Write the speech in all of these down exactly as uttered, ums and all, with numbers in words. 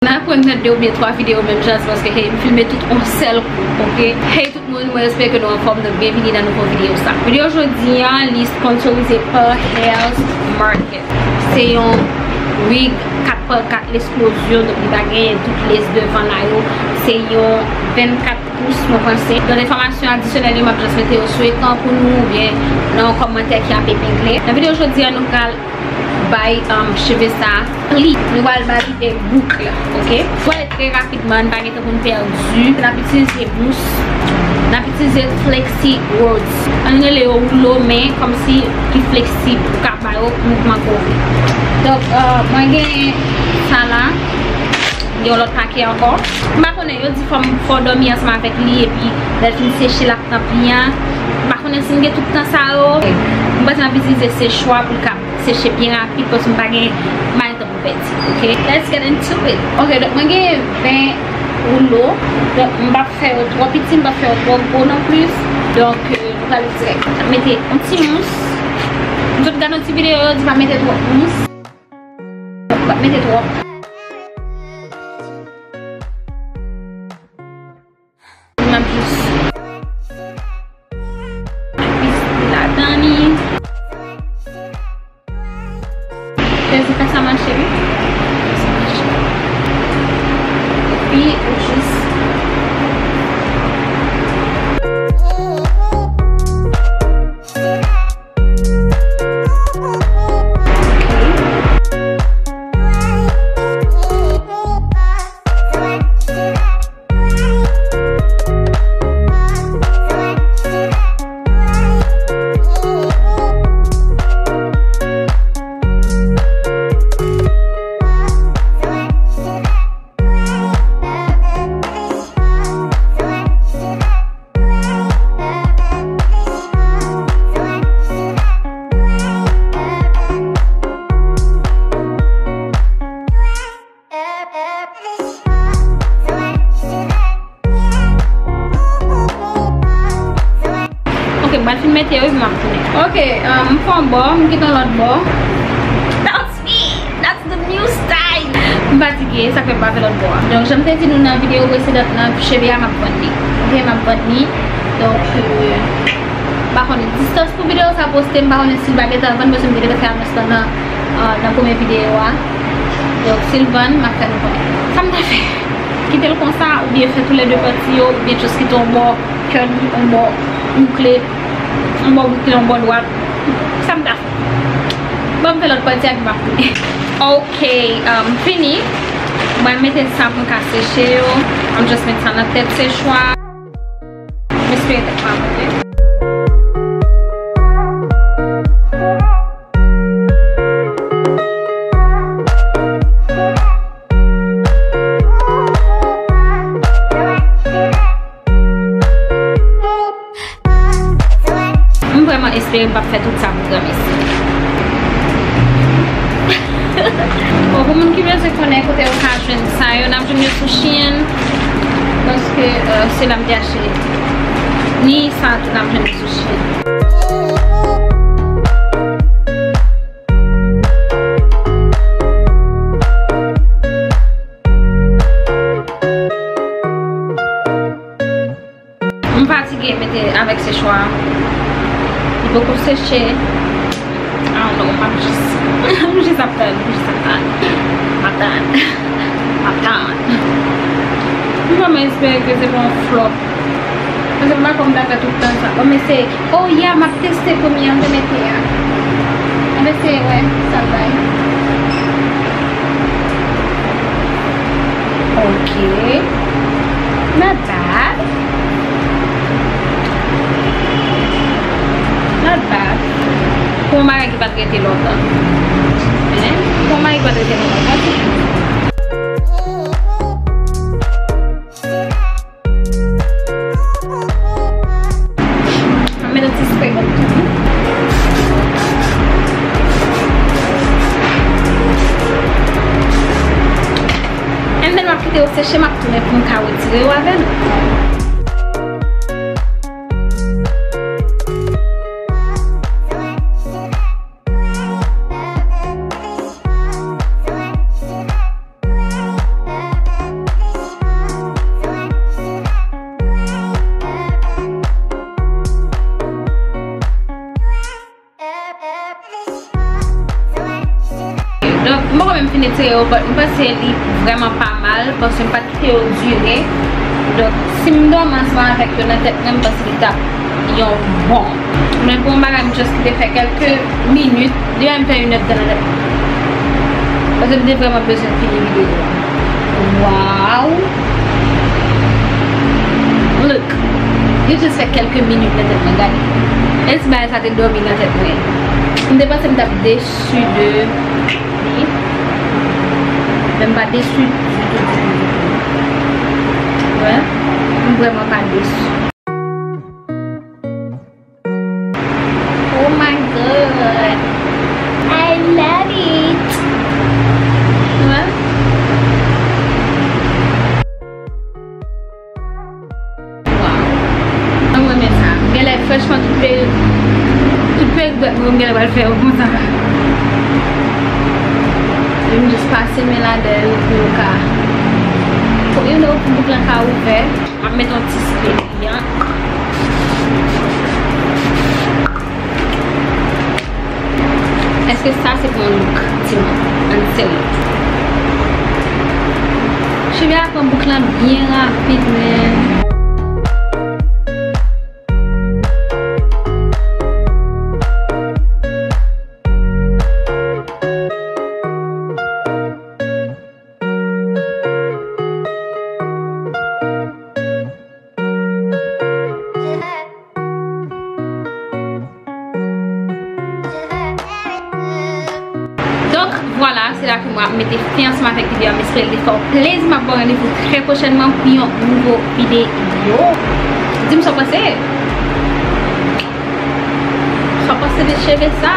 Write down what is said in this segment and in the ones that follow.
N ap pran de oubyen twa videyo menm jan, se paske, hey, m filme tout on sèl kou, oke? Hey, tout moun, mwen espere ke nou anfòm, donk byenvini nan nouvo videyo sa. Videyo jodi a, li sponsorize pa Hairs Market. Se yon wig kat pa kat lesplozyon, donk li pa genyen tout lès devan la yo. Se yon vennkat pous, mwen panse. Lòt enfòmasyon adisyonèl yo, m ap just mete yo sou ekran pou nou, oubyen nan yon kòmantè ki ap epigle. Nan videyo jodi a, nou pral bay, um, cheve sa pli. Nou pral ba li e bouk la, oke? Pral trè rapidman, n pa gen tan pou n pèdi. N ap itilize mous, n ap itilize flexi rolls. Ann rele yo woulo, men kòmsi ki fleksib, ou ka ba yo mouvman ke w vle. Donk, euh, mwen gen sa la, gen yon lòt pakè ankò. M pa konnen, yo di fò m, fò w dòmi ansanm avèk li, epi lè l fin seche, l ap tanpi an. M pa konnen si m gen tout tan sa yo. M panse m ap itilize sechwa pou l ka seche byen rapid, paske m pa gen, m pa gen tan pou pèdi. Ok, let's get into it. Ok, donk mwen gen ven woulo. Donk m p ap fè yo twò piti, m p ap fè yo twò gwo non plis. Donk, euh, nou pral dirèk. M ap mete yon ti mous. M sot gade yon ti videyo, yo di pa mete twòp mous. M p ap mete twòp. M ap jis plis ladan li. Fè, fè sa mache, wi. Fè sa mache. Epi, ou jis Ok, m pral fin mete yo, epi m ap tounen. Ok, euh, m fè yon bò, m kite yon lòt bò. That's me! That's the new style! M fatige, sa fè m pa fè lòt bò a. Donk, jan m te di nou nan videyo presedan nan, cheve a m ap vann li. Ok, m ap vann li. Donk, euh, m pa konnen distans pou videyo sa poste, m pa konnen si l va gentan vann, paske m te gentan fè anons lan nan, euh, nan premye videyo a. Donk, si l vann, m ap fè nou konnen. Sa m ta fè? Kite l konsa, oubyen fè toulède pati yo, oubyen just kite yon bò curly, yon bò boukle, yon bò boukle, yon bò dwat. Sa m ta fè? Ban m fè lòt pati a, epi m ap tounen. Ok, um, fini. Mwen mete sa pou m ka seche yo. M just met sa nan tèt sechwa. M espere tèt pa move. M vrèman espere m p ap fè tout sa pou granmesi. Bon, pou moun ki bezwen konnen kote yo ka jwenn sa yo, n ap jwenn yo sou Shein, paske, euh, se la m te achte. Ni sa tou n ap jwenn yo sou Shein. M fatige mete avèk sechwa. Li poko seche. I don't know, m ap jis, m jis ap tann, m jis ap tann. M ap tann. M ap tann. M vrèman espere ke se pa yon flòp. Paske m pa kwè m ta fè tout tan sa. Bon, m eseye. Oh yeah, m ap teste premye an te mete a. M ap eseye wè sa l bay. Ok. Not bad. Not bad. Pou yon bagay ki pa t rete lontan. Hein? Pou yon bagay ki pa t rete lontan. Pati. Mwen met yon ti spray bò tou. And then m ap kite yo seche, m ap tounen pou m ka retire yo avè nou. Yo, but m panse li vrèman pa mal, paske m pa t kite yo dire. Donk, si m dòmi ansanm avèk yo nan tèt mwen, m panse li t ap yon bon. Men pou yon bagay, m just kite fè kèlke minit, li menm fè inèdtan nan tèt mwen. Paske m te vrèman bezwen fini videyo a. Wow! Look! Li just fè kèlke minit nan tèt mwen, gade. E si bagay sa te dòmi nan tèt mwen. M te panse m t ap desu de li. Men m pa desu ditou, ditou, ditou. Wè, m vrèman pa desu. Oh my God. I love it. Wè. Wow. Mwen renmen sa. Genlè, franchman, tout perik, tout perik bèt mwen, genlè pral fè yo konsa. Yo just pase men ladan yo pou yo ka, pou, you know, pou bouk lan ka ouvè. M ap met yon ti spray byen. Èske sa se pou yon look, di mwen? Ann serye. Cheve a pran bouk lan byen rapid, men. Donk, vwala, se la ke mwen ap mete fen ansanm avèk videyo a. M espere li te fè w plezi. M ap ba w randevou trè pwochènman pou yon nouvo videyo. Di m sa w panse. Sa w panse de cheve sa?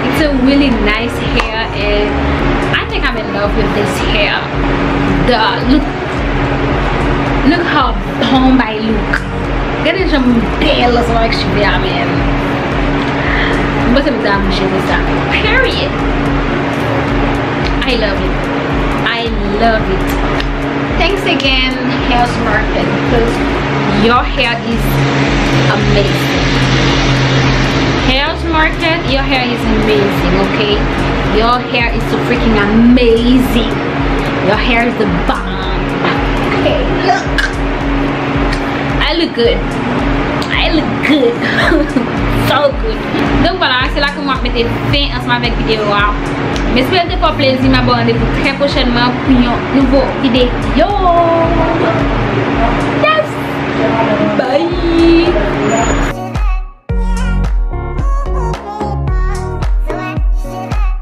It's a really nice hair and I think I'm in love with this hair. The look, look how bomb I look. Gade jan m bèl ansanm avèk cheve a, man. M panse m ta renmen cheve sa. Period. I love it. I love it. Thanks again, Hair Smart Cut, because your hair is amazing. Hair Smart Cut, your hair is amazing, okay? Your hair is so freaking amazing. Your hair is the bomb. Okay, look. I look good. I look good. So good. Donk vwala, se la ke mwen ap mete fen ansanm avèk videyo a. M espere l te fè w plezi. M ap ba w randevou trè pwochènman pou yon nouvo videyo.